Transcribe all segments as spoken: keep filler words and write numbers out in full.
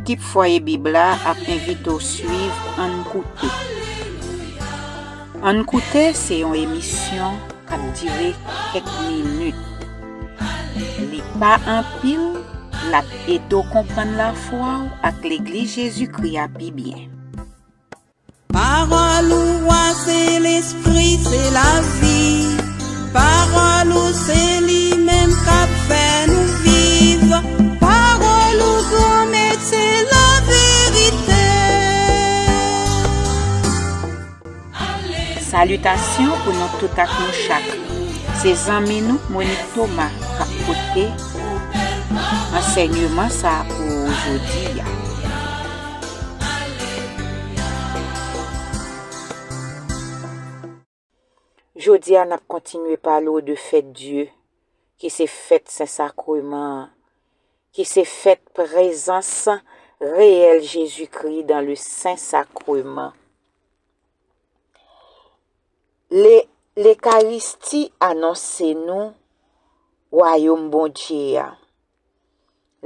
Ekip Fwaye Bib la ap envite w swiv Ann Koute. Ann Koute se yon emisyon k ap dire kèk minit. Li pa anpil, l ap ede w konprann lafwa w ak Legliz Jezikri a pi byen. Pawòl ou a se lespri, se lavi. Pawòl ou se li menm k ap fè nou viv. Pawòl ou granmèt se laverite. Salitasyon pou nou tout ak nou chak. Se zanmi nou Monique Thomas k ap pote ansèyman sa a pou ou jodi a. Jodi a, n ap kontinye pale w de fèt Dye, ki se fèt Sen Sakreman an, ki se fèt prezans reyèl Jezikri dans le Sen Sakreman. Le, Lekaristi anonse nou Wayòm Bondye a.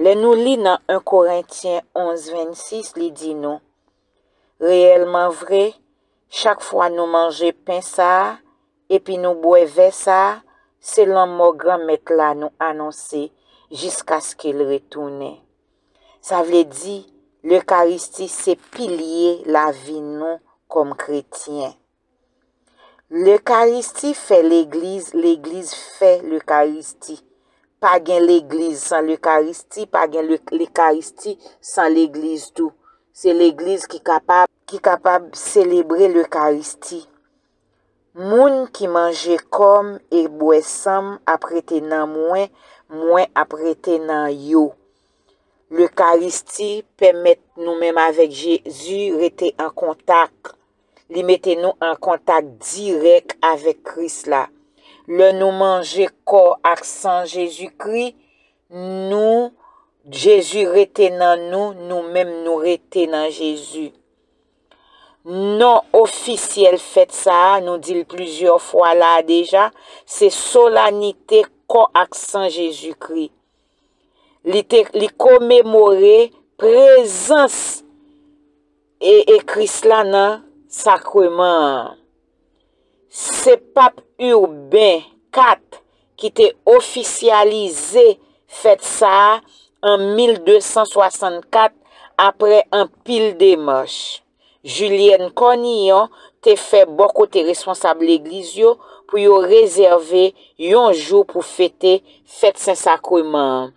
Lè nou li nan en Korentyen onz vennsis, li di nou, reyèlman vre, chak fwa nou manje pen sa a, epi nou bwè vè sa a, se lanmò Granmèt la nou anonse jiskaske l retounen. Sa vle di, Lekaristi se pilye lavi nou kòm kretyen. Lekaristi fè legliz, legliz fè Lekaristi. Pa gen legliz san Lekaristi, pa gen le, Lekaristi san legliz tou. Se legliz ki kapab, ki kapab selebre Lekaristi. Moun ki manje kò m e bwè san m ap rete nan mwen, mwen ap rete nan yo. Lekaristi pèmèt nou menm avèk Jezi rete an kontak. Li mete nou an kontak dirèk avèk Kris la. Lè nou manje kò ak san Jezikri, nou, Jezi rete nan nou, nou menm nou rete nan Jezi. Non ofisyèl fèt sa a, nou di l plizyè fwa la a deja, se solanite kò ak san Jezikri. Li te, li komemore prezans e, e Kris la nan sakreman an. Se Pap Urbain kat ki te ofisyalize fèt sa a an mil de san swasannkat apre anpil demach. Julienne Cornillon te fè bò kote responsab legliz yo pou yo rezève yon jou pou fete fèt Sen Sakreman an.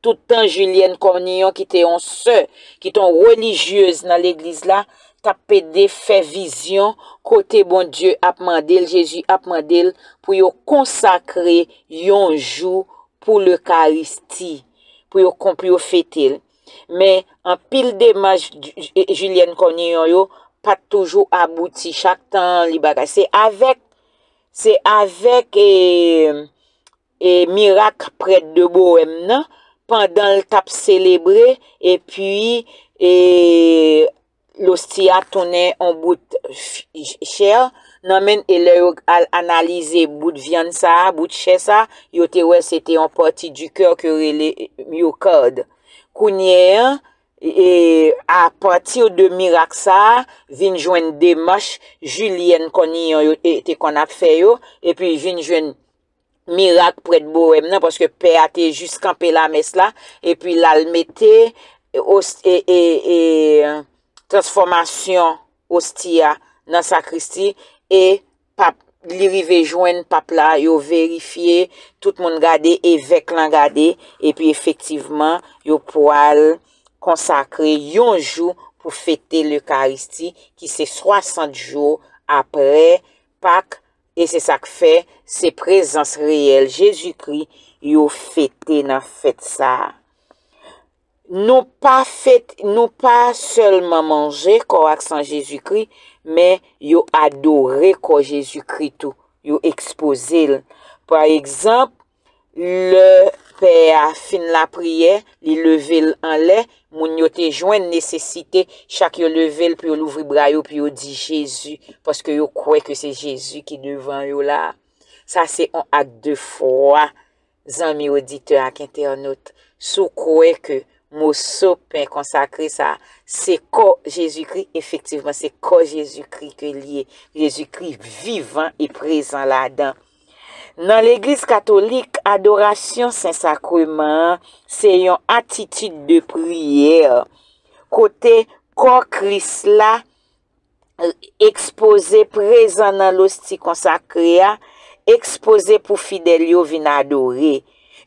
Tout tan Julienne Cornillon, ki te yon sè, ki te yon relijyez nan legliz la, t ap pede fè vizyon kote Bondye ap mande l, Jezi ap mande l pou yo konsakre yon jou pou Lekaristi, pou yo kon-, pou yo fete l. Men, anpil demach Ju-, Ju-, Julienne Cornillon yo pa t toujou abouti. Chak tan li bagay. Se avèk, se avèk, e, e mirak prèt de Bohème nan, pandan l t ap selebre, epi, e, losti a tounen on bout f-, chè nan men l, e lè yo al analize bout vyann sa a, bout chè sa a, yo te wè se te yon pati du cœur ke yo rele myocarde. Kounye a, e, apati de mirak sa a, vin jwenn demach Julienne Cornillon yo, e, te konn ap fè yo, epi vin jwenn mirak prèt Bohème nan, paske pè a te jis kanpe lamès la, epi l al mete os-, e, e, e, transfòmasyon osti a nan sakristi, e pap, li rive jwenn pap la, yo verifye, tout moun gade, evèk lan gade, epi efektivman, yo pwal konsakre yon jou pou fete Lekaristi, ki se swasant jou apre Pak, e se sa k fè se prezans reyèl Jezikri yo fete nan fèt sa a. Nou pa fet-, nou pa sèlman manje kò ak san Jezikri, men yo adore kò Jezikri tou. Yo ekspoze l. Pa egzanp, lè pè a fin lapriyè, li leve l anlè, moun yo te jwenn nesesite, chak yo leve l pou yo louvri bra yo, pou yo di Jezi, paske yo kwè ke se Jezi ki devan yo la. Sa se yon ak de fwa, zanmi oditè ak entènot. Si w kwè ke moso pen konsakre sa a, se kò Jezikri, efektivman, se kò Jezikri ke l ye. Jezikri vivan e prezan ladan. Nan Legliz Katolik, adorasyon Sen Sakreman an se yon atitid de priyè, kote kò Kris la ekspoze, prezan nan losti konsakre a, ekspoze pou fidèl yo vin adore.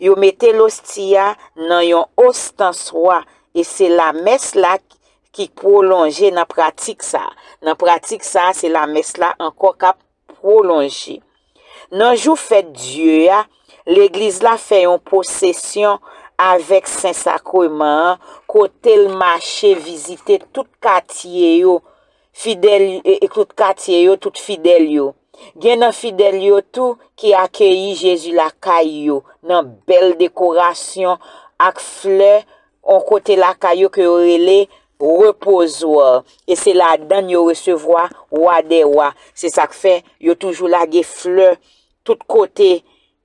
Yo mete losti a nan yon ostanswa, e se lamès la ki pwolonje nan pratik sa a. Nan pratik sa a, se lamès la ankò k ap pwolonje. Nan jou fèt Dye a, Legliz la fè yon pwosesyon avèk Sen Sakreman an, kote l mache vizite tout katye yo, fidèl, e, e tout katye yo, tout fidèl yo. Gen nan fidèl yo tou ki akeyi Jezi lakay yo nan bèl dekorasyon ak flè, yon kote lakay yo ke yo rele repozwa. E se ladan l yo resevwa Wa dè wa. Se sa k fè yo toujou lage flè tout kote,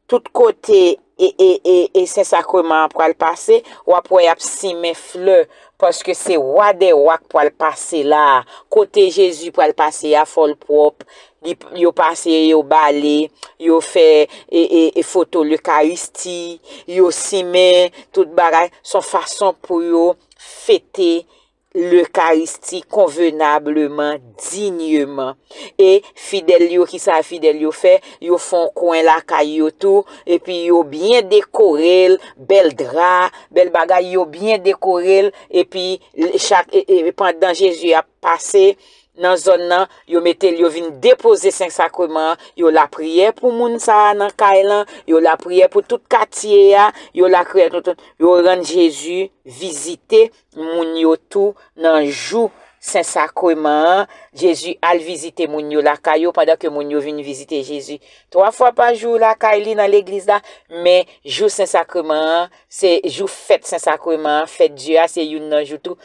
tout kote e, e, e, e Sen Sakreman an pral pase, w ap wè y ap simen flè, paske se Wa dè wa k pral pase la a. Kote Jezi pral pase a, fò l pwòp. Li, yo pase, yo bale, yo fè e, e, e foto Lekaristi, yo simen tout bagay. Se yon fason pou yo fete Lekaristi konvenableman, dinyman. E fidèl yo, kisa fidèl yo fè? Yo fè yon kwen lakay yo tou, epi yo byen dekore l, bèl dra, bèl bagay, yo byen dekore l, epi chak, e, e, pandan Jezi ap pase nan zòn nan, yo mete l, yo vin depoze Sen Sakreman an, yo lapriyè pou moun sa a nan kay lan, yo lapriyè pou tout katye a, yo lapriyè tout, tout, yo rann Jezi vizite moun yo tou nan jou Sen Sakreman an. Jezi al vizite moun yo lakay yo pandan ke moun yo vin vizite Jezi twa fwa pa jou lakay li nan legliz la, men jou Sen Sakreman an, se jou fèt Sen Sakreman an, fèt Dye a, se youn nan jou tou.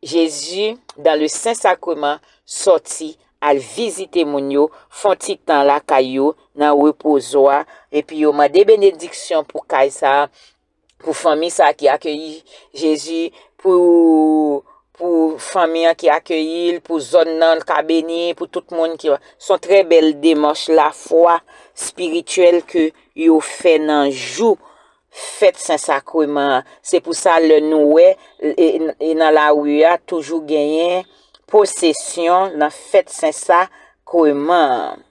Jezi, dans le Sen Sakreman, sòti al vizite moun yo, fè yon ti tan lakay yo, nan repozwa, epi yo mande benediksyon pou kay sa a, pou fanmi sa a ki akeyi Jezi, pou, pou fanmi an ki akeyi l, pou zòn nan l ka beni, pou tout moun ki, se yon trè bèl demach lafwa espirityèl ke yo fè nan jou fèt Sen Sakreman an. Se pou sa, lè nou wè, e, e, e nan lari a, toujou genyen pwosesyon nan fèt Sen Sakreman an.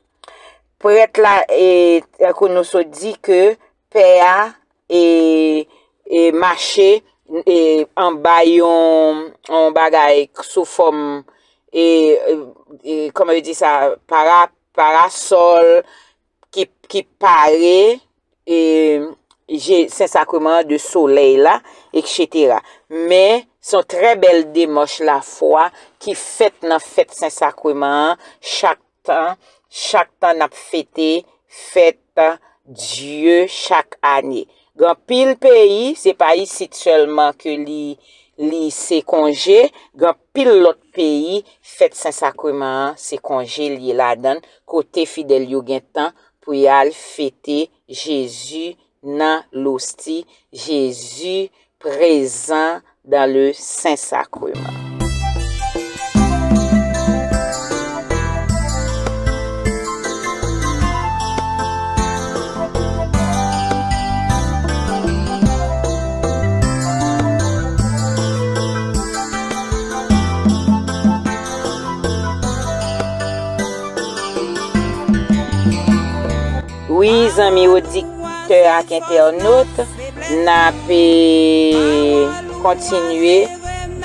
Prèt la, e, tankou nou sot di ke pè a, e, e, mache, e, anba yon, yon bagay sou fòm, e, e, e, kòman yo di sa, para, parasòl ki, ki pare, e, je, Sen Sakreman an de solèy la, etsetera. Men, se yon trè bèl demach lafwa ki fèt nan fèt Sen Sakreman an chak tan, chak tan n ap fete fèt Dye chak ane. Gen anpil peyi, se pa isit sèlman ke li, li se konje, gen anpil lòt peyi, fèt Sen Sakreman an, se konje l ye ladan l, kote fidèl yo gen tan pou y al fete Jezi nan losti, Jezi prezan dans le Saint-Sacrement. Wi, zanmi odiktè ak entènot, n ap, e, kontinye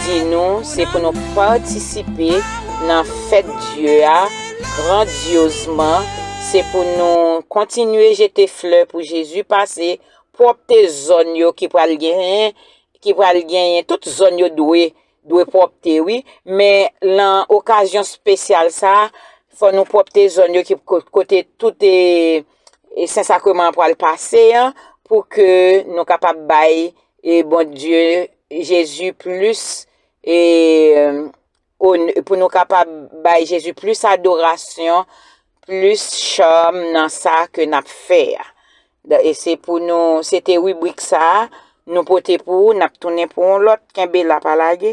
di nou, se pou nou patisipe nan fèt Dye a grandyozman. Se pou nou kontinye jete flè pou Jezi pase, pwòpte zòn yo ki pral genyen, ki pral genyen, tout zòn yo dwe, dwe pwòpte, wi. Men nan okazyon espesyal sa a, fò nou pwòpte zòn yo ki ko-, kote tout, e, e, Sen Sakreman an pral pase an, pou ke nou kapab bay, e, Bondye, Jezi plis, e, on-, pou nou kapab bay Jezi plis adorasyon, plis cham nan sa ke n ap fè a. Da-, e se pou nou, se te ribrik sa a, Nou pote pou ou, n ap tounen pou yon lòt. Kenbe la, pa lage.